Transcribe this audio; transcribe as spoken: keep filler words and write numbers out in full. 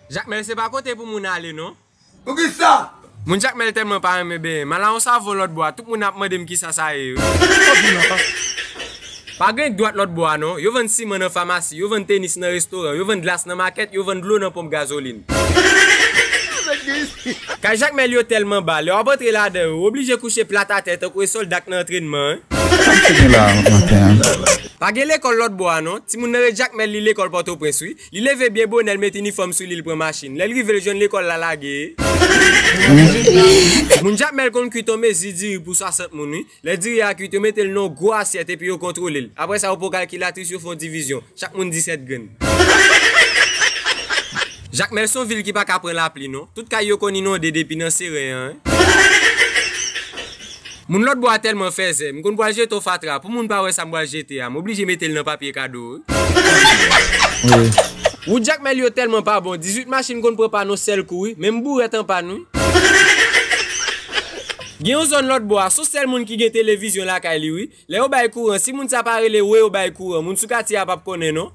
Jakmèl, se pa kote pou moun ale non. Poukisa? Moun Jakmèl tèlman pa renmen benyen. M al a yon savon lòt bò a, tout moun ap mande m kisa sa ye wi. Pa gen dwat lòt bò a non. Yo vann siman nan famasi, yo vann tenis nan restoran, yo vann glas nan makèt, yo vann dlo nan ponp gazolin. Kay Jakmèl yo tèlman ba, lè w ap antre ladan yo, ou oblije kouche plat atè tankou e sòlda k nan antrènman. Pa gen lekòl lòt bò a non. Timoun nan rete Jakmèl li lekòl Pòtoprens wi. Li leve byen bonè, l met inifòm sou li, l pran machin. Lè l rive, l jwenn lekòl la lage. Moun Jakmèl konn kwit yon mezi diri pou swasant moun wi. Lè diri a kwit, yo mete l nan yon gwo asyèt epi yo kontwole l. Apre sa, yo pran kalkilatris, yo fè yon divizyon. Chak moun disèt grenn. Jakmèl se yon vil ki pa ka pran lapli non. Tout kay yo konn inonde depi nan seren an. Moun lòt bò a tèlman fèzè, m konn pral jete yon fatra. Pou moun pa wè sa m pral jete a, m oblije mete l nan papye kado wi. Wout Jakmèl yo tèlman pa bon, dizuit machin konn pran pàn yon sèl kou wi, menm bourèt an pàn wi. Gen yon zòn lòt bò a, se yon sèl moun ki gen televizyon lakay li wi. Lè yo bay kouran, si moun sa pa rele we yo bay kouran, moun sou katye a p ap konnen non.